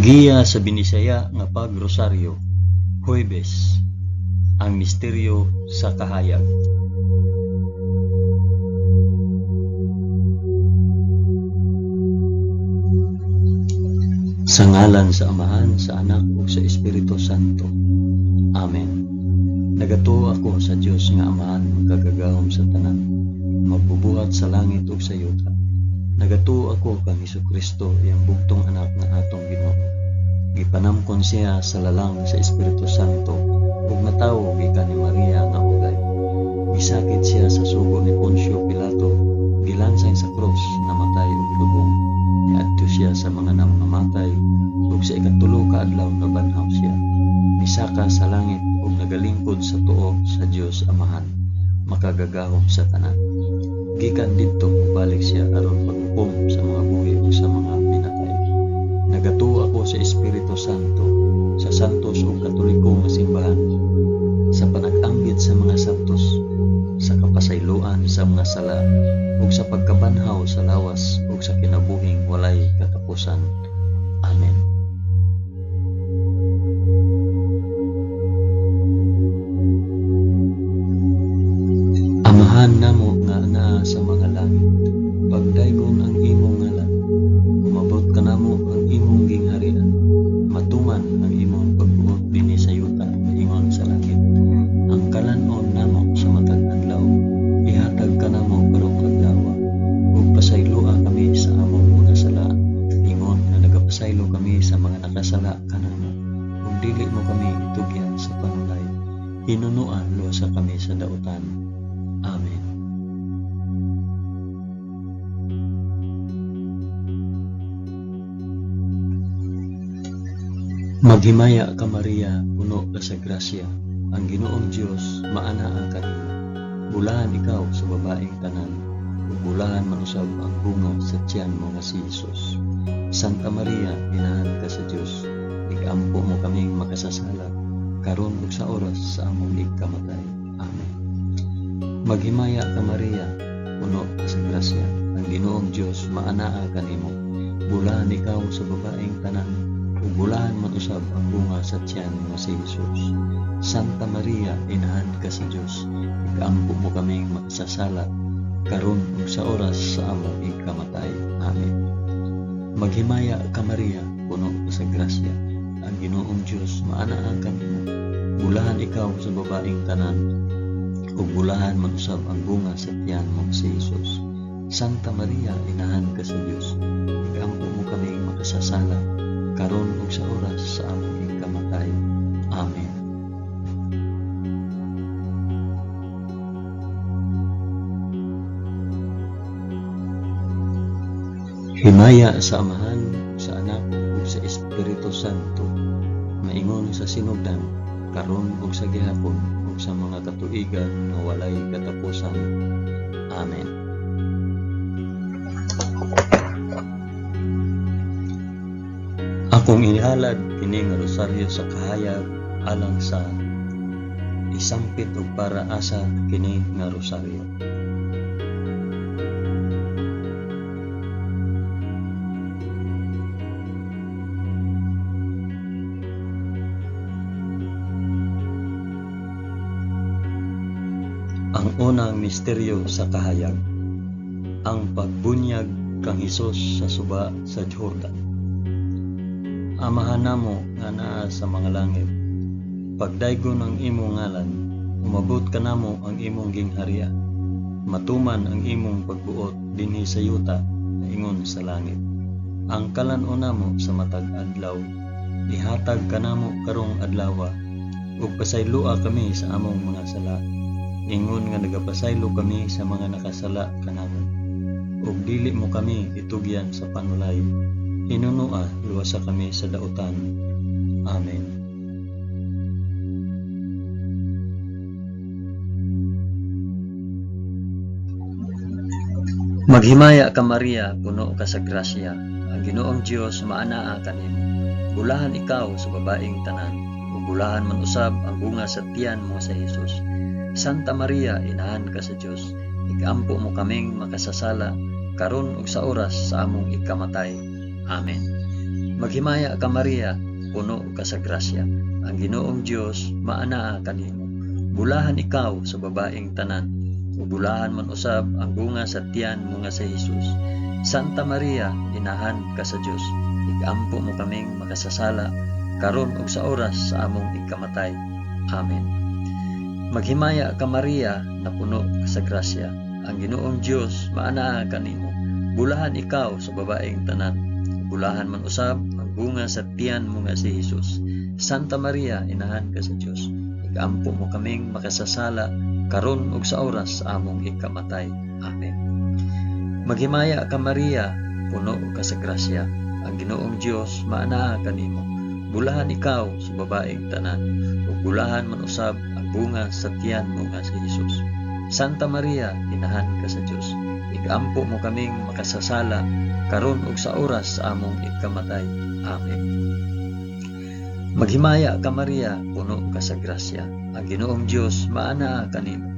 Giya sa Binisaya nga Pagrosaryo, Huwebes, ang misteryo sa kahayag. Sa ngalan sa Amahan, sa Anak ug sa Espiritu Santo. Amen. Nagatuo ako sa Dios nga Amahan, makagagahom sa tanan, magbubuhat sa langit ug sa yuta. Nagatuo ako kang Hesukristo, iyang bugtong anak nga atong Ginoo. Gipanamkon siya sa lalang sa Espiritu Santo ug natawo gikan ni Maria nga ugay. Gisakit siya sa sugo ni Poncio Pilato, gilansang sa krus, namatay ug gilubong. Niadto siya sa mga namamatay ug sa ikatulo ka adlaw nabanhaw siya. Misaka sa langit ug nagalingkod sa tuo sa Dios Amahan, makagagahom sa tanan. Gikan didto mobalik siya aron paghukom sa mga buhi ug sa mga pinatay. Nagatuo ako sa Espiritu Santo, sa santos ug katoliko nga simbahan, sa panag-ambit sa mga santos, sa kapasayloan sa mga sala, ug sa pagkabanhaw sa lawas ug sa kinabuhing walay katapusan. Amen. Amahan namo nga naa sa mga langit, pagdaygon ang imong ngalan, umabot kanamo ang imong gingharian, matuman ang imong pagbuot dinhi sa yuta ingon sa langit. Ang kalan-on namo sa matag adlaw, ihatag kanamo karong adlaw, ug pasayloa kami sa among mga sala, ingon nga nagapasaylo kami sa mga nakasala kanamo, ug dili mo kami itugyan sa panulay, hinunoa luwasa kami sa dautan. Amen. Maghimaya ka Maria, puno ka sa grasya, ang Ginoong Dios maanaa kanimo. Bulahan ikaw sa babaeng tanan, ug bulahan man usab ang bunga sa tiyan mo nga si Jesus. Santa Maria, inahan ka sa Dios, igampo mo kaming makasasala, karon ug sa oras sa among igkamatay. Amen. Maghimaya ka Maria, puno ka sa grasya, ang Ginoong Dios maanaa kanimo. Bulahan ikaw sa babaeng tanan, ug bulahan man usab ang bunga sa tiyan mo si Jesus. Santa Maria, inahan ka sa Dios, ikampo mo kaming makasasala, karon ug sa oras sa among igkamatay. Amen. Maghimaya ka Maria, puno ka sa grasya, ang Ginoong Dios maanaa kanimo. Bulahan ikaw sa babaeng tanan, ug bulahan man usab ang bunga sa tiyan mo si Jesus. Santa Maria, inahan ka sa Dios, ikampo mo kaming makasasala, karon ug sa oras sa among igkamatay. Amen. Himaya sa Amahan, sa Anak, ug sa Espiritu Santo, maingon sa sinugdan, karon ug sa gihapon, ug sa mga katuigan nga walay katapusan. Amen. Akong inihalad kini nga rosaryo sa kahayag alang sa isampit og para asa kini nga rosaryo. Ang unang misteryo sa kahayag, ang pagbunyag kang Hesus sa suba sa Jordan. Amahan namo nga naa sa mga langit, pagdaygon ang imong ngalan, umabot kanamo ang imong gingharian, matuman ang imong pagbuot dinhi sa yuta ingon sa langit. Ang kalan-on namo sa matag adlaw, ihatag kanamo karong adlawa, ug pasayloa kami sa among mga sala, ingon nga nagapasaylo kami sa mga nakasala kanamo. Ug dili mo kami itugyan sa panulay, hinunoa luwasa kami sa dautan. Amen. Maghimaya ka Maria, puno ka sa grasya, ang Ginoong Dios maanaa kanimo. Bulahan ikaw sa babaeng tanan, ug bulahan man usab ang bunga sa tiyan mo sa Jesus. Santa Maria, inahan ka sa Dios, ikampo mo kaming makasasala, karon ug sa oras sa among ikamatay. Amen. Maghimaya ka Maria, puno ka sa grasya. Ang Ginoong Dios maanaa kanimo. Bulahan ikaw sa babaeng tanan, ug bulahan man usab ang bunga sa tiyan mo nga si Jesus. Santa Maria, inahan ka sa Dios, igampo mo kaming makasasala karon ug sa oras sa among ikamatay. Amen. Maghimaya ka Maria, napuno ka sa grasya. Ang Ginoong Dios maanaa kanimo. Bulahan ikaw sa babaeng tanan, bulahan man usab ang bunga sa tiyan mo nga si Jesus. Santa Maria, inahan ka sa Dios, igampo mo kaming makasasala karon ug sa oras sa among ikamatay. Amen. Maghimaya ka Maria, puno ka sa grasya. Ang Ginoong Dios maanaa kanimo. Bulahan ikaw sa babaeng tanan, ug bulahan man usab ang bunga sa tiyan mo nga si Jesus. Santa Maria, inahan ka sa Dios, igampo mo kaming makasasala karon ug sa oras sa among ikamatay. Amen. Maghimaya ka Maria, puno ka sa grasya. Ang Ginoong Dios maanaa kanimo.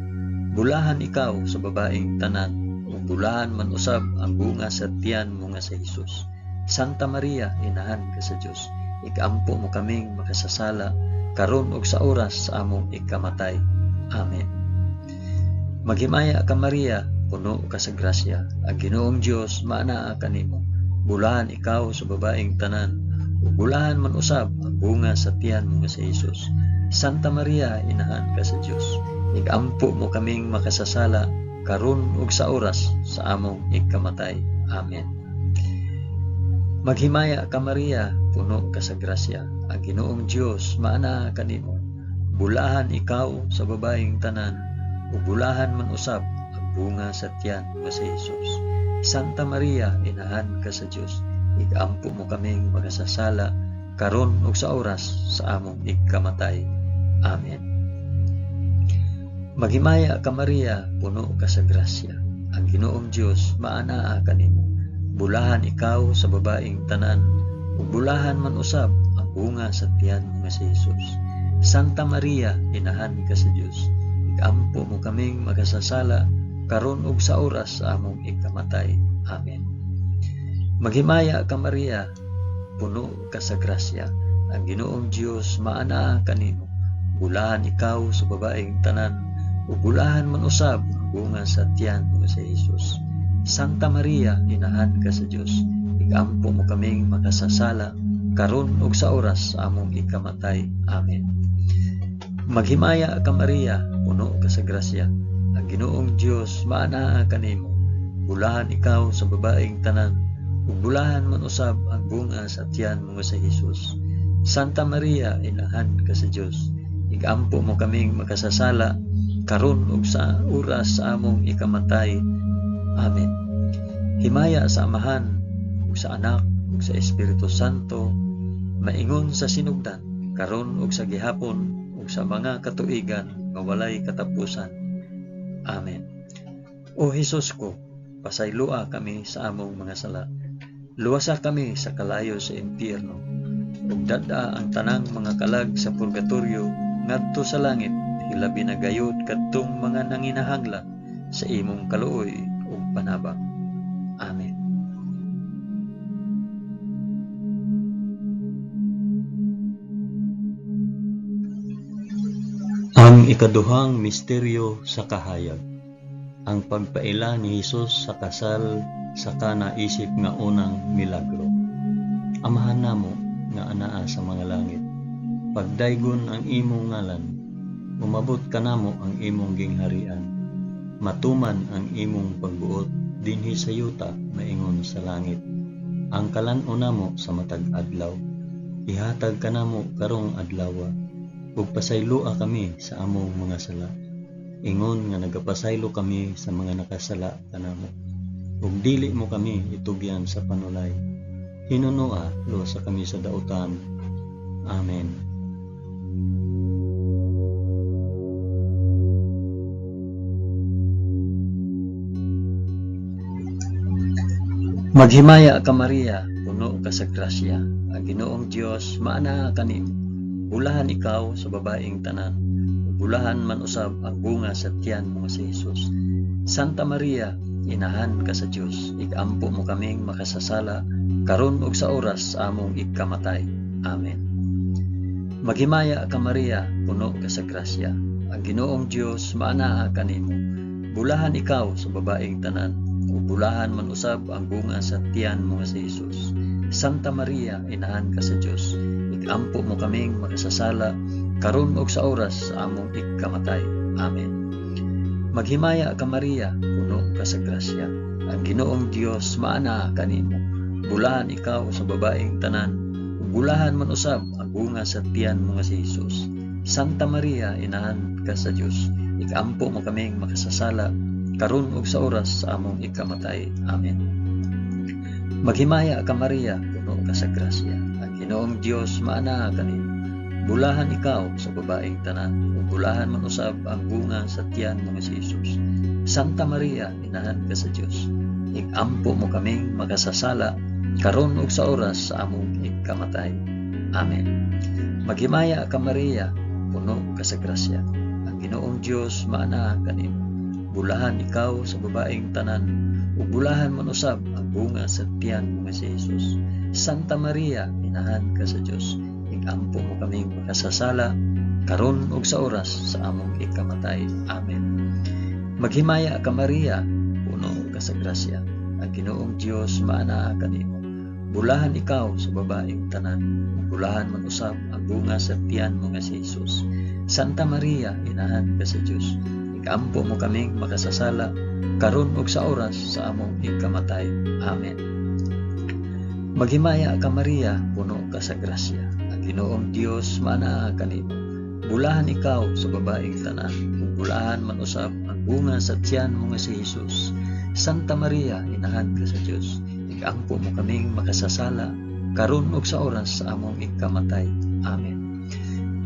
Bulahan ikaw sa babaeng tanan, ug bulahan man usab ang bunga sa tiyan mo nga si Jesus. Santa Maria, inahan ka sa Dios, ikampo mo kaming makasasala karon ug sa oras sa among ikamatay. Amen. Maghimaya ka Maria, puno ka sa grasya. Ang Ginoong Dios maanaa kanimo. Bulahan ikaw sa babaeng tanan, ug bulahan man usab ang bunga sa tiyan mo nga si Jesus. Santa Maria, inahan ka sa Dios, igampo mo kaming makasasala karon ug sa oras sa among ikamatay. Amen. Maghimaya ka Maria, puno ka sa grasya. Ang Ginoong Dios maanaa kanimo. Bulahan ikaw sa babaeng tanan, ug bulahan man usab ang bunga sa tiyan mo si Jesus. Santa Maria, inahan ka sa Dios, igampo mo kaming makasasala karon ug sa oras sa among ikamatay. Amen. Maghimaya ka Maria, puno ka sa grasya. Ang Ginoong Dios maanaa kanimo. Bulahan ikaw sa babaeng tanan, ug bulahan man usab ang bunga sa tiyan mo nga si Jesus. Santa Maria, inahan ka sa Dios, igampo mo kaming makasasala karon ug sa oras sa among ikamatay. Amen. Maghimaya ka Maria, puno ka sa grasya. Ang Ginoong Dios maanaa kanimo. Bulahan ikaw sa babaeng tanan, ug bulahan man usab ang bunga sa tiyan mo nga si Jesus. Santa Maria, inahan ka sa Dios, igampo mo kaming makasasala karon ug sa oras sa among ikamatay. Amen. Maghimaya ka Maria, puno ka sa grasya. Ang Ginoong Dios maanaa kanimo. Bulahan ikaw sa babaeng tanan, ug bulahan man usab ang bunga sa tiyan mo nga si Jesus. Santa Maria, inahan ka sa Dios, igampo mo kaming makasasala karon ug sa oras sa among ikamatay. Amen. Himaya sa Amahan ug sa Anak ug sa Espiritu Santo, maingon sa sinugdan, karon ug sa gihapon ug sa mga katuigan nga walay katapusan. Amen. O Hesus ko, pasayloa kami sa among mga sala. Luwasa kami sa kalayo sa impyerno, ug dad-a ang tanang mga kalag sa purgatorio ngadto sa langit, hilabi na gayud kadtong mga nanginahanglan sa imong kaluoy ug panabang. Amen. Ang ikaduhang misteryo sa kahayag, ang pagpaila ni Hesus sa kasal sa Kana isip nga unang milagro. Amahan namo nga anaa sa mga langit, pagdaygon ang imong ngalan, umabot kanamo ang imong gingharian, matuman ang imong pagbuot dinhi sa yuta maingon sa langit. Ang kalan-on namo sa matag adlaw, ihatag kanamo karong adlawa, ug pasayloa kami sa among mga sala, ingon nga nagapasaylo kami sa mga nakasala kanamo. Ug dili mo kami itugyan sa panulay, hinunoa luwasa kami sa dautan. Amen. Maghimaya ka Maria, puno ka sa grasya. Ang Ginoong Dios maanaa kanimo. Bulahan ikaw sa babaeng tanan, ug bulahan man usab ang bunga sa tiyan mo nga si Hesus. Santa Maria, Inahan ka sa Dios, igampo mo kaming makasasala karon ug sa oras sa among ikamatay. Amen. Maghimaya ka Maria, puno ka sa grasya. Ang Ginoong Dios maanaa kanimo. Bulahan ikaw sa babaeng tanan, ug bulahan man usab ang bunga sa tiyan mo nga si Jesus. Santa Maria, inahan ka sa Dios, igampo mo kaming makasasala karon ug sa oras sa among ikamatay. Amen. Maghimaya ka Maria, puno ka sa grasya. Ang Ginoong Dios maanaa kanimo. Bulahan ikaw sa babaeng tanan, ug bulahan man usab ang bunga sa tiyan mo nga si Jesus. Santa Maria, inahan ka sa Dios, ikampo mo kaming makasasala karon ug sa oras sa among ikamatay. Amen. Maghimaya ka Maria, puno ka sa grasya. Ang Ginoong Dios maanaa kanimo. Bulahan ikaw sa babaeng tanan, ug bulahan man usab ang bunga sa tiyan mo nga si Jesus. Santa Maria, inahan ka sa Dios, ikampo mo kaming makasasala karon ug sa oras sa among ikamatay. Amen. Maghimaya ka Maria, puno ka sa grasya. Ang Ginoong Dios maanaa kanimo. Bulahan ikaw sa babaeng tanan, ug bulahan man usab ang bunga sa tiyan mo nga si Jesus. Santa Maria, inahan ka sa Dios, ikampo mo kaming makasasala karon ug sa oras sa among ikamatay. Amen. Maghimaya ka Maria, puno ka sa grasya. Ang Ginoong Dios maanaa kanimo. Bulahan ikaw sa babaeng tanan, ug bulahan man usab ang bunga sa tiyan mo nga si Jesus. Santa Maria, inahan ka sa Dios, ikampo mo kaming makasasala karon ug sa oras sa among ikamatay. Amen. Maghimaya ka Maria, puno ka sa grasya. Ang Ginoong Dios maanaa kanimo. Bulahan ikaw sa babaeng tanan, ug bulahan man usab ang bunga sa tiyan mo nga si Jesus. Santa Maria, inahan ka sa Dios, ikampo mo kaming makasasala karon ug sa oras sa among ikamatay. Amen.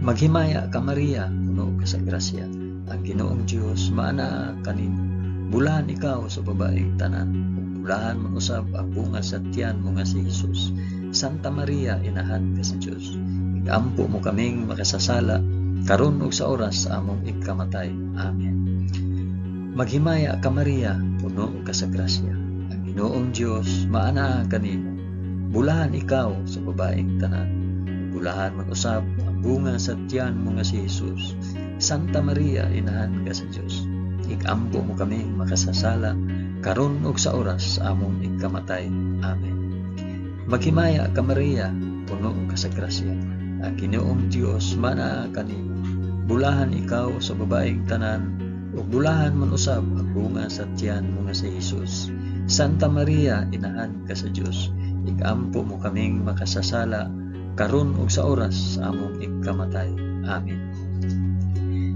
Maghimaya ka Maria, puno ka sa grasya. Ang Ginoong Dios maanaa kanimo. Bulahan ikaw sa babaeng tanan, ug bulahan man usab ang bunga sa tiyan mo nga si Jesus. Santa Maria, inahan ka sa Dios, ikampo mo kaming makasasala karon ug sa oras sa among ikamatay. Amen. Maghimaya ka Maria, puno ka sa grasya. Ang Ginoong Dios maanaa kanimo. Bulahan ikaw sa babaeng tanan, ug bulahan man usab ang bunga sa tiyan mo nga si Jesus. Santa Maria, inahan ka sa Dios, ikampo mo kaming makasasala karon ug sa oras sa among ikamatay. Amen. Maghimaya ka Maria, puno ka sa grasya. Ang Ginoong Dios maanaa kanimo. Bulahan ikaw sa babaeng tanan, ug bulahan man usab ang bunga sa tiyan mo nga si Jesus. Santa Maria, inahan ka sa Dios, ikampo mo kaming makasasala karon ug sa oras sa among ikamatay. Amen.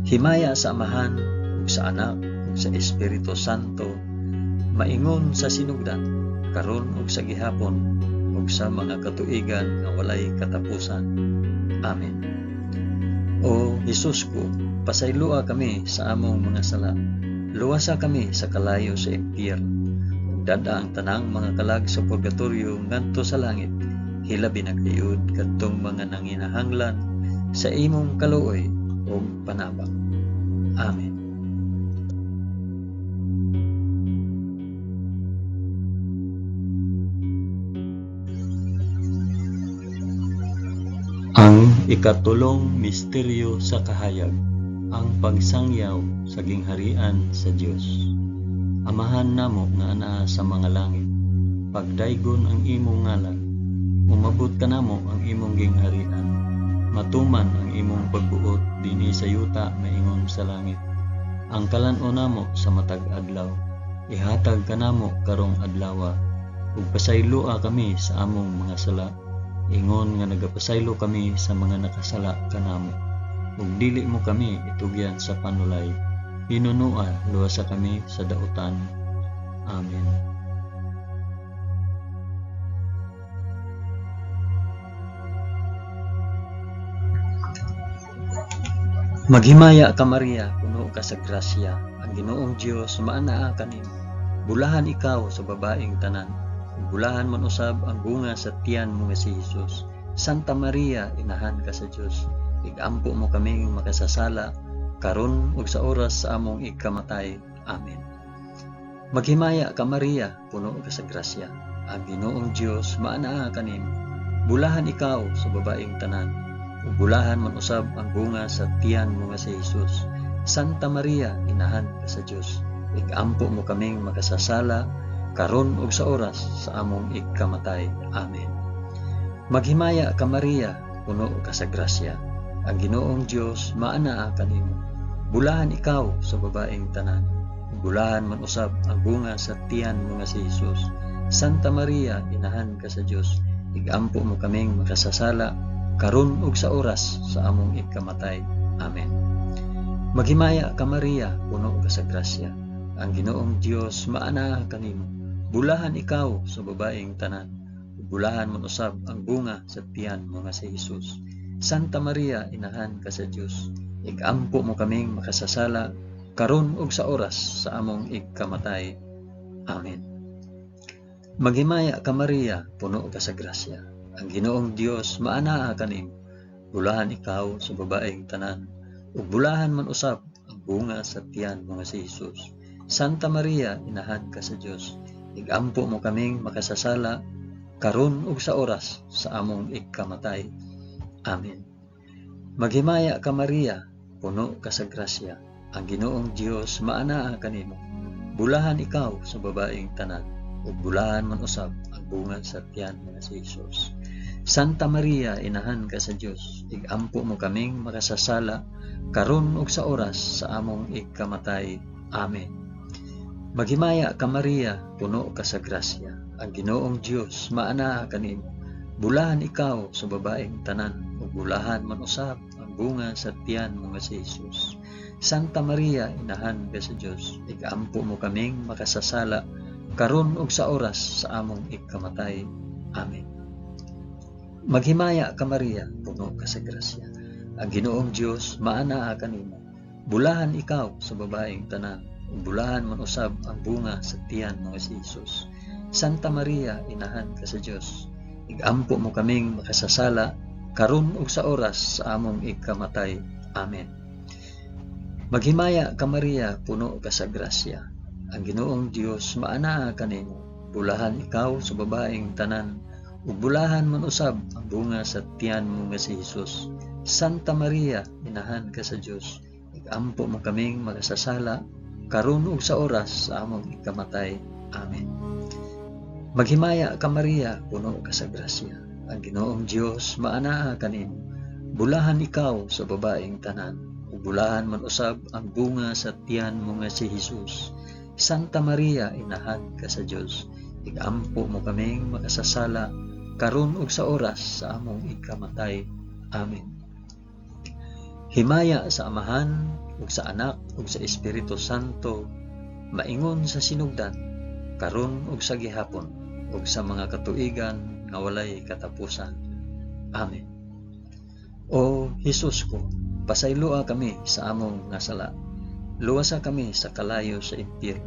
Himaya sa Amahan ug sa Anak ug sa Espiritu Santo, maingon sa sinugdan, karon ug sa gihapon, ug sa mga katuigan nga walay katapusan. Amen. O Hesus ko, pasayloa kami sa among mga sala. Luwasa kami sa kalayo sa impyerno. Ug dad-a ang tanang mga kalag sa purgatorio ngadto sa langit. Hilabi na gayud kadtong mga nanginahanglan sa imong kaluoy ug panabang. Amen. Ang ikatulong misteryo sa kahayag, ang pagsangyaw sa gingharian sa Dios. Amahan namo nga anaa sa mga langit, pagdaygon ang imong ngalan, umabot kanamo ang imong gingharian, matuman ang imong pagbuot dinhi sa yuta maingon sa langit. Ang kalan-on namo sa matag adlaw, ihatag kanamo karong adlawa, ug pasayloa kami sa among mga sala, ingon nga nagapasaylo kami sa mga nakasala kanamo. Ug dili mo kami itugyan sa panulay, hinunoa luwasa kami sa dautan. Amen. Maghimaya ka Maria, puno ka sa grasya, ang Ginoong Dios maanaa kanimo. Bulahan ikaw sa babaeng tanan, ug bulahan man usab ang bunga sa tiyan mo nga si Jesus. Santa Maria, inahan ka sa Dios, igampo mo kaming makasasala karon ug sa oras sa among ikamatay. Amen. Maghimaya ka Maria, puno ka sa grasya. Ang Ginoong Dios maanaa kanimo. Bulahan ikaw sa babaeng tanan, ug bulahan man usab ang bunga sa tiyan mo nga si Jesus. Santa Maria, inahan ka sa Dios. Igampo mo kaming makasasala karon ug sa oras sa among igkamatay. Amen. Maghimaya ka Maria, puno ka sa grasya. Ang Ginoong Dios maanaa kanimo. Bulahan ikaw sa babaeng tanan. Bulahan man usab ang bunga sa tiyan mo nga si Jesus. Santa Maria, inahan ka sa Dios. Igampo mo kaming makasasala karon ug sa oras sa among ikamatay. Amen. Maghimaya ka Maria, puno ka sa grasya. Ang Ginoong Dios maanaa kanimo. Bulahan ikaw sa babaeng tanan. Bulahan man usab ang bunga sa tiyan mo nga si Jesus. Santa Maria, inahan ka sa Dios. Igampo mo kaming makasasala karon ug sa oras sa among igkamatay. Amen. Maghimaya ka Maria, puno ka sa grasya. Ang Ginoong Dios maanaa kanimo. Bulahan ikaw sa babaeng tanan, ug bulahan man usab ang bunga sa tiyan mo nga si Jesus. Santa Maria, inahan ka sa Dios. Igampo mo kaming makasasala karon ug sa oras sa among igkamatay. Amen. Maghimaya ka Maria, puno ka sa grasya. Ang Ginoong Dios maanaa kanimo. Bulahan ikaw sa babaeng tanan, ug bulahan man usab ang bunga sa tiyan mo nga si Jesus. Santa Maria, inahan ka sa Dios, igampo mo kaming makasasala karon ug sa oras sa among igkamatay. Amen. Maghimaya ka Maria, puno ka sa grasya. Ang Ginoong Dios maanaa kanimo. Bulahan ikaw sa babaeng tanan, ug bulahan man usab ang bunga sa tiyan mo nga si Jesus. Santa Maria, inahan ka sa Dios, igampo mo kaming makasasala karon ug sa oras sa among igkamatay. Amen. Maghimaya ka Maria, puno ka sa grasya. Ang Ginoong Dios maanaa kanimo. Bulahan ikaw sa babaeng tanan, ug bulahan man usab ang bunga sa tiyan mo nga si Jesus. Santa Maria, inahan ka sa Dios, igampo mo kaming makasasala karon ug sa oras sa among igkamatay. Amen. Maghimaya ka Maria, puno ka sa grasya. Ang Ginoong Dios maanaa kanimo. Bulahan ikaw sa babaeng tanan, ug bulahan man usab ang bunga sa tiyan mo nga si Jesus. Santa Maria, inahan ka sa Dios, igampo mo kaming makasasala karon ug sa oras sa among ikamatay. Amen. Maghimaya ka Maria, puno ka sa grasya. Ang Ginoong Dios maanaa kanimo. Bulahan ikaw sa babaeng tanan, ug bulahan man usab ang bunga sa tiyan mo nga si Jesus. Santa Maria, inahan ka sa Dios, igampo mo kaming makasasala karon ug sa oras sa among ikamatay. Amen. Himaya sa Amahan ug sa Anak ug sa Espiritu Santo, maingon sa sinugdan, karon ug sa gihapon, ug sa mga katuigan nga walay katapusan. Amen. O Hesus ko, pasayloa kami sa among nga sala. Luwasa kami sa kalayo sa impyerno,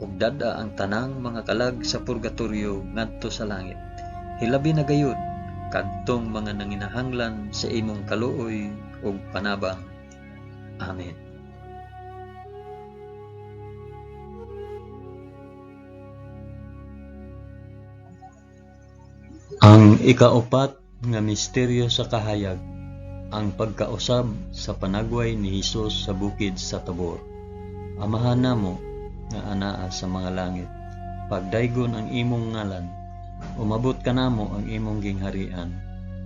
ug dad-a ang tanang mga kalag sa purgatorio ngadto sa langit. Hilabi na gayud kadtong mga nanginahanglan sa imong kaluoy ug panabang. Amen. Ang ikaupat nga misteryo sa kahayag, ang pagkausab sa panagway ni Hesus sa bukid sa Tabor. Amahan namo nga anaa sa mga langit, pagdaygon ang imong ngalan, umabot kanamo ang imong gingharian,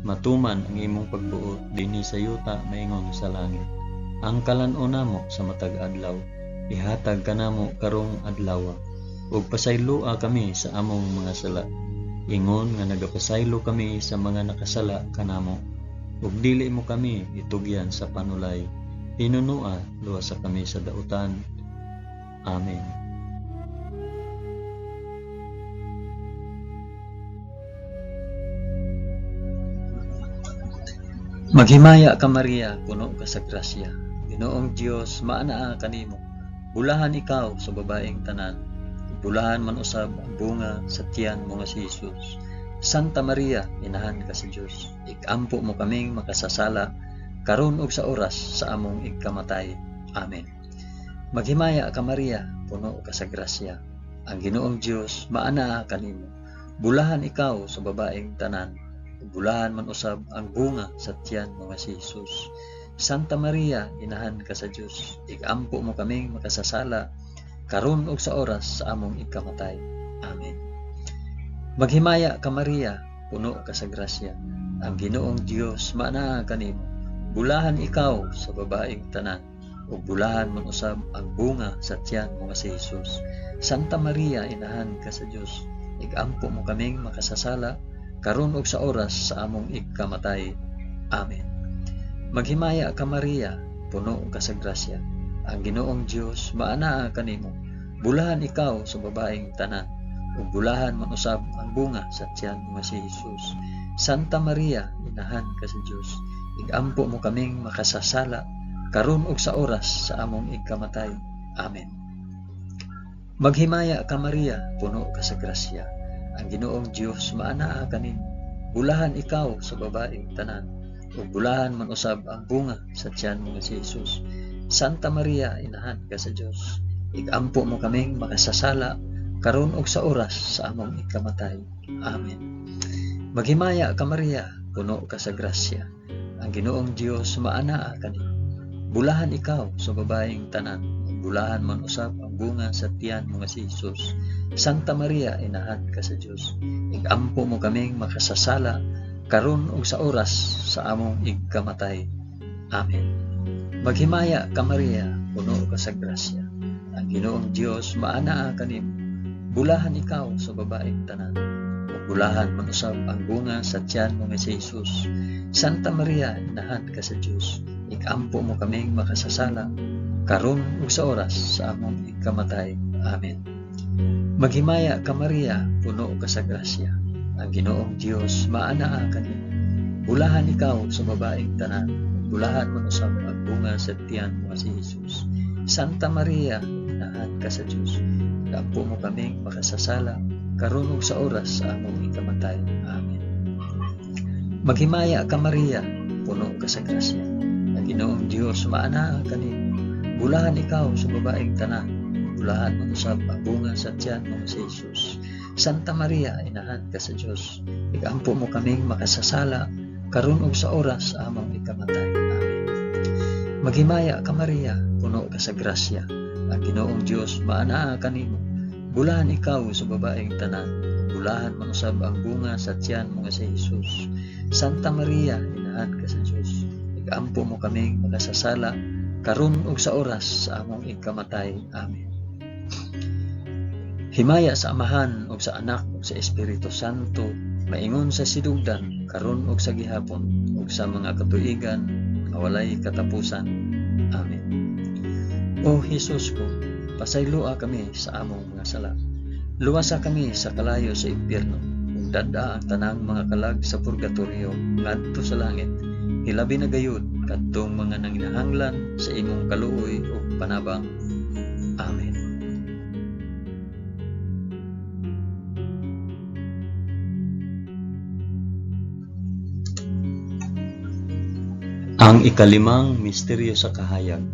matuman ang imong pagbuot dinhi sa yuta maingon sa langit. Ang kalan-on namo sa matag adlaw, ihatag kanamo karong adlaw, ug pasayloa kami sa among mga sala, ingon nga nagapasaylo kami sa mga nakasala kanamo, ug dili mo kami itugyan sa panulay, hinunua luwasa kami sa dautan. Amen. Maghimaya ka Maria, puno ka sa grasya. Ginoong Dios maanaa kanimo. Bulahan ikaw sa babaeng tanan, bulahan man usab ang bunga sa tiyan mo nga si Jesus. Santa Maria, inahan ka sa Dios, ikampo mo kaming makasasala karon ug sa oras sa among igkamatay. Amen. Maghimaya ka Maria, puno ka sa grasya. Ang Ginoong Dios maanaa kanimo. Bulahan ikaw sa babaeng tanan, ug bulahan man usab ang bunga sa tiyan mo nga si Jesus. Santa Maria, inahan ka sa Dios, igampo mo kaming makasasala karon ug sa oras sa among ikamatay. Amen. Maghimaya ka Maria, puno ka sa grasya. Ang Ginoong Dios maanaa kanimo. Bulahan ikaw sa babaeng tanan, ug bulahan man usab ang bunga sa tiyan mo nga si Jesus. Santa Maria, inahan ka sa Dios, igampo mo kaming makasasala karon ug sa oras sa among ikamatay. Amen. Maghimaya ka Maria, puno ka sa grasya. Ang Ginoong Dios maanaa kanimo. Bulahan ikaw sa babaeng tanan, ug bulahan man usab ang bunga sa tiyan mo nga si Jesus. Santa Maria, inahan ka sa Dios, igampo mo kaming makasasala karon ug sa oras sa among ikamatay. Amen. Maghimaya ka Maria, puno ka sa grasya. Ang Ginoong Dios maanaa kanimo. Bulahan ikaw sa babaeng tanan, ug bulahan man usab ang bunga sa tiyan mo nga si Jesus. Santa Maria, inahan ka sa Dios, igampo mo kaming makasasala karon ug sa oras sa among ikamatay. Amen. Maghimaya ka Maria, puno ka sa grasya. Ang Ginoong Dios maanaa kanimo. Bulahan ikaw sa babaeng tanan, ug bulahan man usab ang bunga sa tiyan mo nga si Jesus. Santa Maria, inahan ka sa Dios, igampo mo kaming makasasala karon ug sa oras sa among ikamatay. Amen. Maghimaya ka Maria, puno ka sa grasya. Ang Ginoong Dios maanaa kanimo. Bulahan ikaw sa babaeng tanan, ug bulahan man usab ang bunga sa tiyan mo nga si Jesus. Santa Maria, inahan ka sa Dios, ikampo mo kaming makasasala karon ug sa oras sa among ikamatay. Amen. Maghimaya ka Maria, puno ka sa grasya. Ang Ginoong Dios maanaa kanimo. Bulahan ikaw sa babaeng tanan, ug bulahan man usab ang bunga sa tiyan mo nga si Jesus. Santa Maria, inahan ka sa Dios, ikampo mo kaming makasasala karon ug sa oras sa among ikamatay. Amen. Maghimaya ka Maria, puno ka sa grasya. Ang Ginoong Dios maanaa kanimo. Bulahan ikaw sa babaeng tanan, bulahan man usab ang bunga sa tiyan mo nga si Jesus. Santa Maria, inahan ka sa Dios, ikampo mo kaming makasasala karon ug sa oras sa among ikamatay. Amen. Maghimaya ka Maria, puno ka sa grasya. Ang Ginoong Dios maanaa kanimo. Bulahan ikaw sa babaeng tanan, bulahan man usab ang bunga sa tiyan mo nga si Jesus. Santa Maria, inahan ka sa Dios, ikampo mo kaming makasasala karon ug sa oras sa among ikamatay. Amen. Himaya sa Amahan ug sa Anak ug sa Espiritu Santo, maingon sa sinugdan, karon ug sa gihapon, ug sa mga katuigan nga walay katapusan. Amen. O Hesus ko, pasayloa kami sa among mga sala. Luwasa kami sa kalayo sa impyerno, ug dad-a ang tanang mga kalag sa purgatorio ngadto sa langit. Hilabi na gayud kadtong mga nanginahanglan sa imong kaluoy ug panabang. Amen. Ang ikalimang misteryo sa kahayag,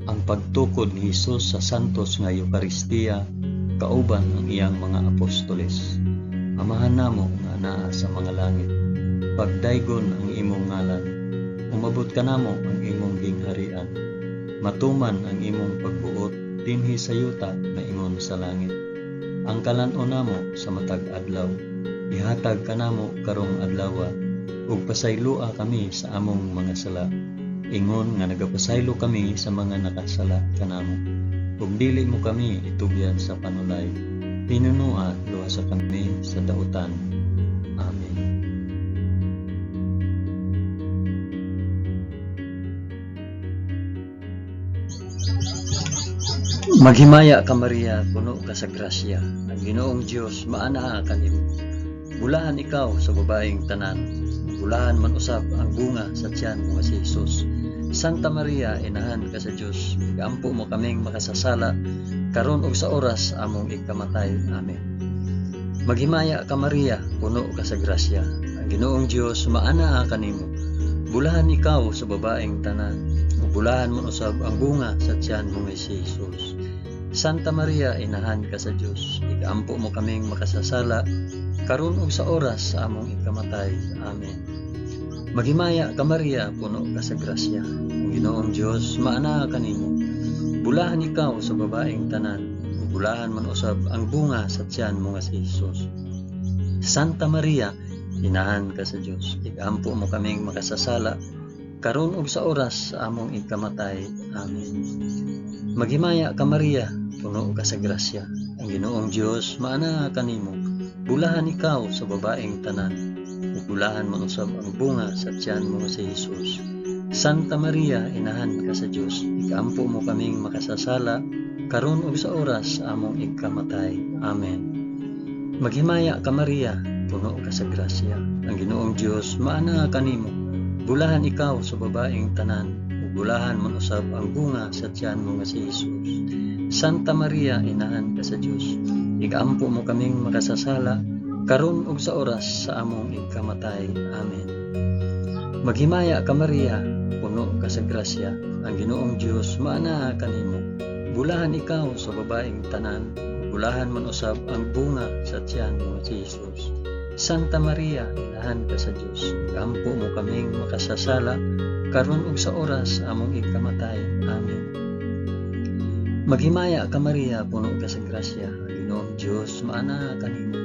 ang pagtukod ni Hesus sa santos nga Eukaristiya kauban ang iyang mga apostoles. Amahan namo nga anaa sa mga langit, pagdaygon ang imong ngalan, umabot kanamo ang imong gingharian, matuman ang imong pagbuot dinhi sa yuta maingon sa langit. Ang kalan-on namo sa matag adlaw, ihatag kanamo karong adlawa, ug pasayloa kami sa among mga sala, ingon nga nagapasaylo kami sa mga nakasala kanamo. Ug dili mo kami itugyan sa panulay, pinunua luwasa kami sa dautan. Amen. Maghimaya ka Maria, puno ka sa grasya. Ang Ginoong Dios maanaa kanimo. Bulahan ikaw sa babaeng tanan, bulahan man usab ang bunga sa tiyan mo nga si Jesus. Santa Maria, inahan ka sa Dios, igampo mo kaming makasasala karon ug sa oras among ikamatay. Amen. Maghimaya ka Maria, puno ka sa grasya. Ang Ginoong Dios maanaa kanimo. Bulahan ikaw sa babaeng tanan, ug bulahan man usab ang bunga sa tiyan mo nga si Jesus. Santa Maria, inahan ka sa Dios, igaampo mo kaming makasasala karon ug sa oras sa among ikamatay. Amen. Maghimaya ka Maria, puno ka sa grasya. Ang Ginoong Dios maanaa kanimo. Bulahan ikaw sa babaeng tanan, ug bulahan man usab ang bunga sa tiyan mo nga si Hesus. Santa Maria, inahan ka sa Dios, igaampo mo kaming makasasala karon ug sa oras sa among ikamatay. Amen. Maghimaya ka Maria, puno ka sa grasya. Ang Ginoong Dios maanaa kanimo. Bulahan ikaw sa babaeng tanan, ug bulahan man usab ang bunga sa tiyan mo nga si Hesus. Santa Maria, inahan ka sa Dios, igaampo mo kaming makasasala karon ug sa oras sa among ikamatay. Amen. Maghimaya ka Maria, puno ka sa grasya. Ang Ginoong Dios maanaa kanimo. Bulahan ikaw sa babaeng tanan, ug bulahan man usab ang bunga sa tiyan mo nga si Hesus. Santa Maria, inahan ka sa Dios, igaampo mo kaming makasasala karon ug sa oras sa among ikamatay. Amen. Maghimaya ka Maria, puno ka sa grasya. Ang Ginoong Dios maanaa kanimo. Bulahan ikaw sa babaeng tanan, ug bulahan man usab ang bunga sa tiyan mo nga si Hesus. Santa Maria, inahan ka sa Dios, igaampo mo kaming makasasala karon ug sa oras sa among ikamatay. Amen. Maghimaya ka Maria, puno ka sa grasya. Ang Ginoong Dios maanaa kanimo.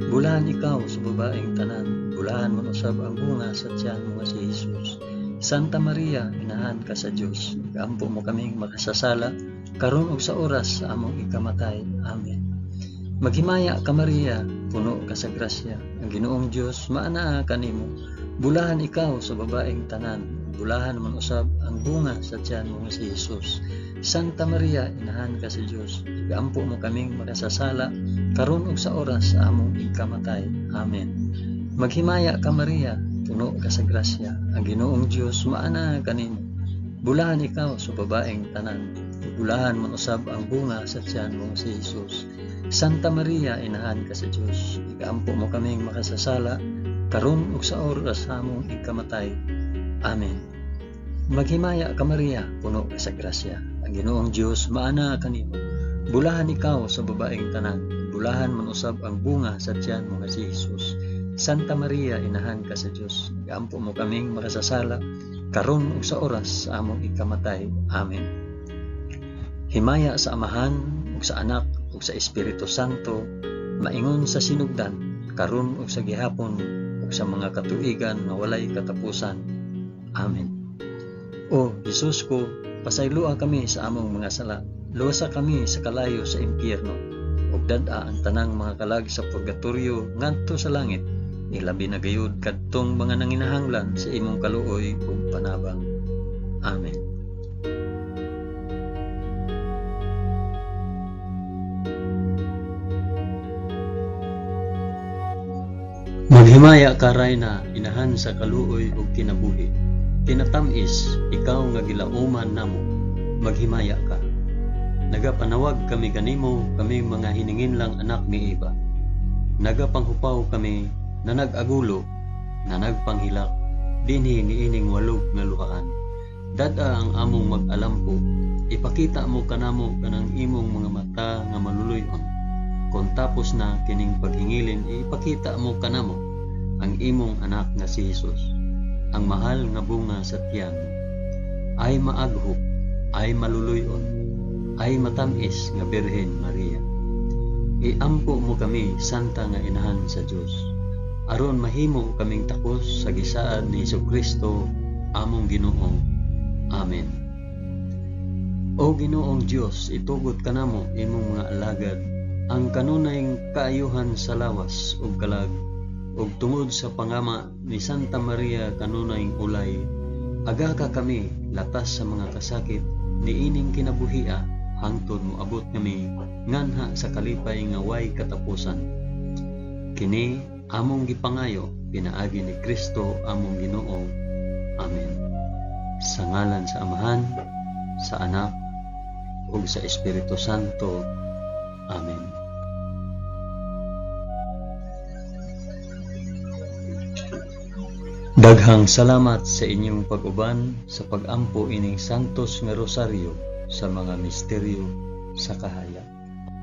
Bulahan ikaw sa babaeng tanan, bulahan man usab ang bunga sa tiyan mo nga si Hesus. Santa Maria, inahan ka sa Dios, igaampo mo kaming makasasala karon ug sa oras sa among ikamatay. Amen. Maghimaya ka Maria, puno ka sa grasya. Ang Ginoong Dios maanaa kanimo. Bulahan ikaw sa babaeng tanan, bulahan man usab ang bunga sa tiyan mo nga si Hesus. Santa Maria, inahan ka sa Dios, igaampo mo kaming makasasala karon ug sa oras sa among ikamatay. Amen. Maghimaya ka Maria, puno ka sa grasya. Ang Ginoong Dios maanaa kanimo. Bulahan ikaw sa babaeng tanan, bulahan man usab ang bunga sa tiyan mo nga si Hesus. Santa Maria, inahan ka sa Dios, igaampo mo kaming makasasala karon ug sa oras sa among ikamatay. Amen. Maghimaya ka Maria, puno ka sa grasya. Ang Ginoong Dios maanaa kanimo. Bulahan ikaw sa babaeng tanan, bulahan man usab ang bunga sa tiyan mo nga si Hesus. Santa Maria, inahan ka sa Dios, igaampo mo kaming makasasala karon ug sa oras sa among ikamatay. Amen. Himaya sa Amahan ug sa Anak ug sa Espiritu Santo, maingon sa sinugdan, karon ug sa gihapon ug sa mga katuigan nga walay katapusan. Amen. O Hesus ko, pasayloa kami sa among mga sala, luwasa kami sa kalayo sa impyerno, ug dad-a ang tanang mga kalag sa purgatorio ngadto sa langit, ilabi na gayud kadtong mga nanginahanglan sa imong kaluoy ug panabang. Amen. Maghimaya ka Rayna, inahan sa kaluoy ug kinabuhi. Kinatamis, ikaw nga gilauman namo, maghimaya ka. Nagapanawag kami kanimo, kami mga hininginlang anak ni Eva. Nagapanghupaw kami na nag-agulo, na nagpanghilak, dinhi niining walog nga luhaan. Dad-a ang among mag-alampo, ipakita mo kanamo kanang imong mga mata nga maluluy-on. Kon tapos na kining paghingilin, ipakita mo kanamo ang imong anak nga si Hesus, ang mahal nga bunga sa tiyan. Ay maaghop, ay maluluy-on, ay matamis nga Birhen Maria. Iampo mo kami, Santa nga Inahan sa Dios, aron mahimo kaming takos sa gisaad ni Hesukristo among Ginoo. Amen. O Ginoong Dios, itugot kanamo imong mga alagad ang kanunay kaayuhan sa lawas ug kalag, ug tungod sa pangama ni Santa Maria kanunay ulay, agaka kami latas sa mga kasakit niining kinabuhia hangtod moabot kami nganha sa kalipay nga way katapusan. Kini among gipangayo pinaagi ni Kristo among Ginoo. Amen. Sa ngalan sa Amahan, sa Anak, ug sa Espiritu Santo. Amen. Daghang salamat sa inyong pag-uban sa pag-ampo ining Santos nga Rosaryo sa mga misteryo sa kahayag.